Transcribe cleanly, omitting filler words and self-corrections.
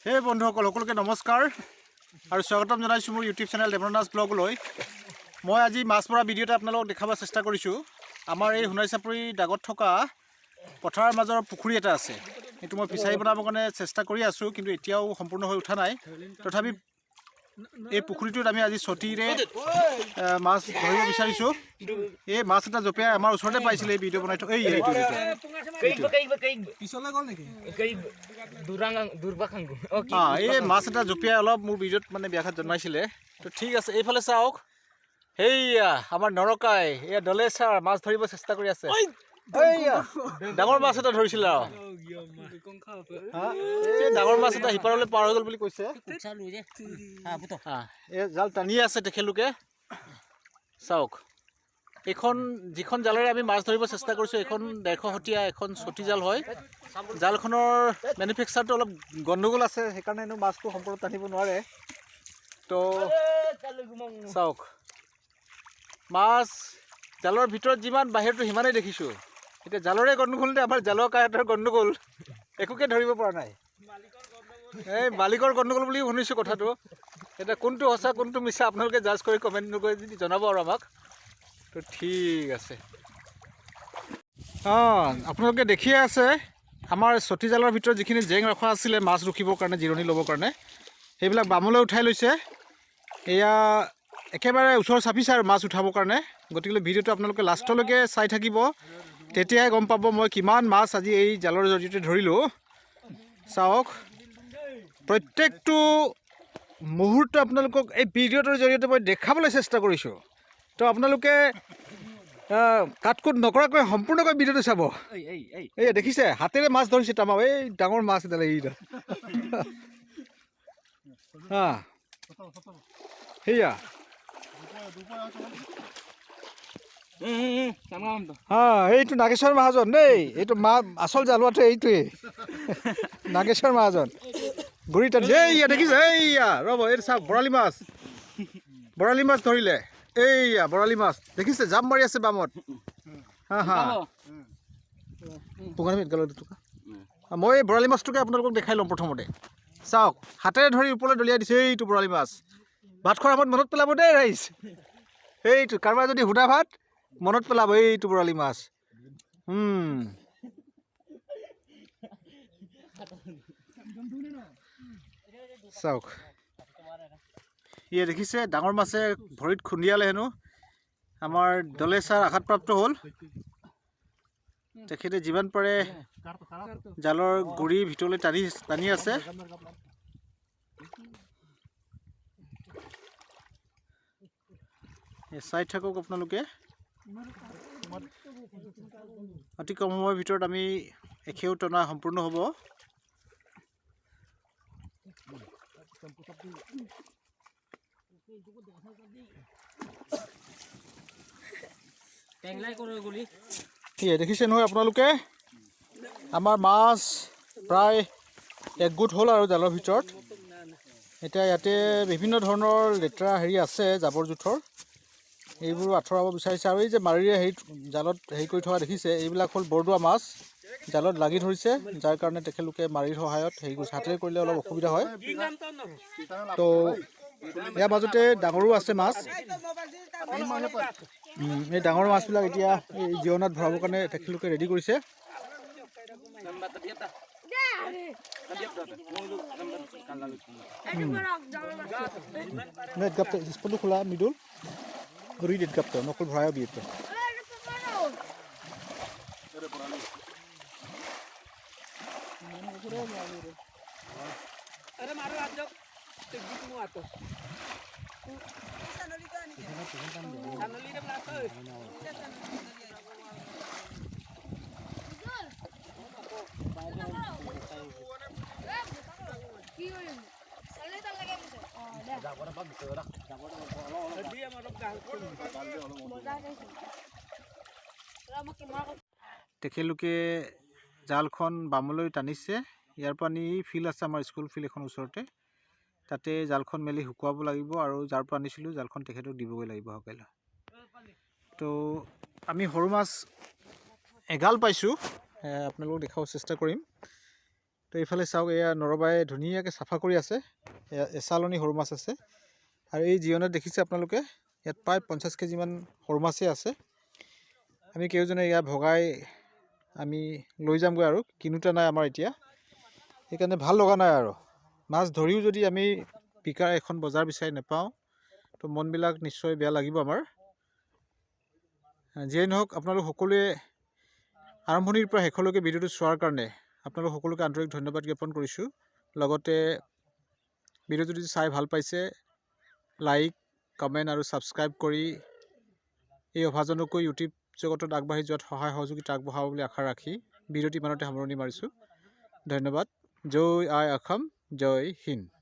হে বন্ধুসকল, সকলোকে নমস্কাৰ আৰু স্বাগতম জনাইছোঁ মোৰ ইউটিউব চেনেল দেৱনাথ ব্লগলৈ। মই আজি মাছ মৰা ভিডিঅ' এটা আপোনালোকক দেখাব চেষ্টা কৰিছোঁ। আমাৰ এই সোণাৰী চাপৰি দাগত থকা পথাৰৰ মাজৰ পুখুৰী এটা আছে। সেইটো মই ফিচাৰী বনাবৰ কাৰণে চেষ্টা কৰি আছোঁ, কিন্তু এতিয়াও সম্পূৰ্ণ হৈ উঠা নাই। তথাপি এই পুখুৰীটোত আমি আজি চতিৰে মাছ ধৰিব বিচাৰিছোঁ। এই মাছ এটা জঁপিয়াই আমাৰ ওচৰতে পাইছিলে। এই ভিডিঅ' বনাই থকা এই এইটো এইটো। পিছলৈ গ'ল নেকি? অঁ, এই মাছ এটা জঁপিয়াই অলপ মোৰ ভিডিঅ'ত মানে ব্যাঘাত জন্মাইছিলে। তো ঠিক আছে, এইফালে চাওক, সেইয়া আমাৰ নৰকাই, এয়া দলে ছাৰ মাছ ধৰিব চেষ্টা কৰি আছে। এইয়া ডাঙৰ মাছ এটা ধৰিছিলে আৰু হা, এই ডাঙৰ মাছ এটা সিপাৰলৈ পাৰ হৈ গ'ল বুলি কৈছে। হা, এই জাল টানি আছে তেখেতলোকে। চাওক, এইখন যিখন জালেৰে আমি মাছ ধৰিব চেষ্টা কৰিছোঁ, এইখন 150 সতীয়া এখন চটি জাল হয়। জালখনৰ মেনুফেকচাৰটো অলপ গণ্ডগোল আছে, সেইকাৰণে হেনো মাছটো সম্পূৰ্ণ টানিব নোৱাৰে। তো চাওক, মাছ জালৰ ভিতৰত যিমান, বাহিৰতো সিমানেই দেখিছোঁ। এতিয়া জালৰে গণ্ডগোল নে আমাৰ জালৰ কাঁইটৰ গণ্ডগোল, একোকে ধৰিব পৰা নাই। এই মালিকৰ গণ্ডগোল বুলি শুনিছোঁ কথাটো। এতিয়া কোনটো সঁচা, কোনটো মিছা, আপোনালোকে জাজ কৰি কমেণ্ট নকৰি যদি জনাব আৰু আমাক। তো ঠিক আছে। অঁ, আপোনালোকে দেখিয়ে আছে, আমাৰ চটি জালৰ ভিতৰত যিখিনি জেং ৰখা আছিলে মাছ ৰখিবৰ কাৰণে, জিৰণি ল'বৰ কাৰণে, সেইবিলাক বামলৈ উঠাই লৈছে। এয়া একেবাৰে ওচৰ চাপিছে আৰু মাছ উঠাবৰ কাৰণে। গতিকে ভিডিঅ'টো আপোনালোকে লাষ্টলৈকে চাই থাকিব, তেতিয়াহে গম পাব মই কিমান মাছ আজি এই জালৰ জৰিয়তে ধৰিলোঁ। চাওক, প্ৰত্যেকটো মুহূৰ্ত আপোনালোকক এই ভিডিঅ'টোৰ জৰিয়তে মই দেখাবলৈ চেষ্টা কৰিছোঁ। তো আপোনালোকে কাট কুট নকৰাকৈ সম্পূৰ্ণকৈ ভিডিঅ'টো চাব। এই দেখিছে, হাতেৰে মাছ ধৰিছে তামাম। এই ডাঙৰ মাছ এডাল, এইডাল। হা, সেয়া। হা, এইটো নাগেশ্বৰ মহাজন দেই। এইটো মা আচল জালোৱাটো এইটোৱেই, নাগেশ্বৰ মহাজন। গুৰি টানিছে। এইয়া দেখিছে, এইয়া ৰ'ব, এইটো চাওক, বৰালি মাছ, বৰালি মাছ ধৰিলে। এইয়া বৰালি মাছ দেখিছে, জাপ মাৰি আছে বামত। হা হা, টকা মই এই বৰালি মাছটোকে আপোনালোকক দেখাই ল'ম প্ৰথমতে। চাওক, হাতেৰে ধৰি ওপৰলৈ দলিয়াই দিছে। এইটো বৰালি মাছ। ভাত খোৱাৰ সময়ত মনত পেলাব দেই ৰাইজ, এইটো কাৰোবাৰ যদি সুদা ভাত মনত পেলাব এইটো বৰালি মাছ। চাওক, ইয়ে দেখিছে, ডাঙৰ মাছে ভৰিত খুন্দিয়ালে হেনো। আমাৰ দলে ছাৰ আঘাতপ্ৰাপ্ত হ'ল। তেখেতে যিমান পাৰে জালৰ গুৰি ভিতৰলৈ টানি টানি আছে। চাই থাকক আপোনালোকে, অতি কম সময়ৰ ভিতৰত আমি এখেও টনা সম্পূৰ্ণ হ'ব। দেখিছে নহয় আপোনালোকে, আমাৰ মাছ প্ৰায় একগোট হ'ল আৰু জালৰ ভিতৰত। এতিয়া ইয়াতে বিভিন্ন ধৰণৰ লেতেৰা হেৰি আছে, জাবৰ জোঁথৰ, এইবোৰ আঁতৰাব বিচাৰিছে। আৰু এই যে মাৰিৰে হেৰি জালত হেৰি কৰি থকা দেখিছে, এইবিলাক হ'ল বৰদোৱা মাছ, জালত লাগি ধৰিছে, যাৰ কাৰণে তেখেতলোকে মাৰিৰ সহায়ত হেৰি কৰিছে। হাতেৰে কৰিলে অলপ অসুবিধা হয়। তো ইয়াৰ মাজতে ডাঙৰো আছে মাছ। এই ডাঙৰ মাছবিলাক এতিয়া এই জিৰণাত ভৰাবৰ কাৰণে তেখেতলোকে ৰেডি কৰিছে। খোলা মৃদুল গুৰি গাপটো নকল ভৰাই বিয়েটো। তেখেতলোকে জালখন বামলৈ টানিছে। ইয়াৰ পৰা নি ফিল্ড আছে আমাৰ স্কুল ফিল্ড এখন ওচৰতে, তাতে জালখন মেলি শুকুৱাব লাগিব আৰু যাৰ পৰা আনিছিলোঁ জালখন তেখেতক দিবগৈ লাগিব সকলোৱে। তো আমি সৰু মাছ এগাল পাইছোঁ, আপোনালোকক দেখাব চেষ্টা কৰিম। তো এইফালে চাওক, এয়া নৰবাই ধুনীয়াকৈ চাফা কৰি আছে। এয়া এচালনি সৰু মাছ আছে আৰু এই জীৱনত দেখিছে আপোনালোকে, ইয়াত প্ৰায় 50 কেজিমান সৰু মাছেই আছে। আমি কেইজনে ইয়াত ভগাই আমি লৈ যামগৈ আৰু কিনোতা নাই আমাৰ এতিয়া। সেইকাৰণে ভাল লগা নাই আৰু মাছ ধৰিও যদি আমি বিকাৰ এখন বজাৰ বিচাৰি নাপাওঁ, তো মনবিলাক নিশ্চয় বেয়া লাগিব আমাৰ। যিয়েই নহওক, আপোনালোক সকলোৱে আৰম্ভণিৰ পৰা শেষলৈকে ভিডিঅ'টো চোৱাৰ কাৰণে আপোনালোক সকলোকে আন্তৰিক ধন্যবাদ জ্ঞাপন কৰিছোঁ। লগতে ভিডিঅ'টো যদি চাই ভাল পাইছে, লাইক, কমেণ্ট আৰু ছাবস্ক্ৰাইব কৰি এই অভাজনকো ইউটিউব জগতত আগবাঢ়ি যোৱাত সহায় সহযোগিতা আগবঢ়াব বুলি আশা ৰাখি ভিডিঅ'টি ইমানতে সামৰণি মাৰিছোঁ। ধন্যবাদ। জয় আই অসম, জয় হিন্দ।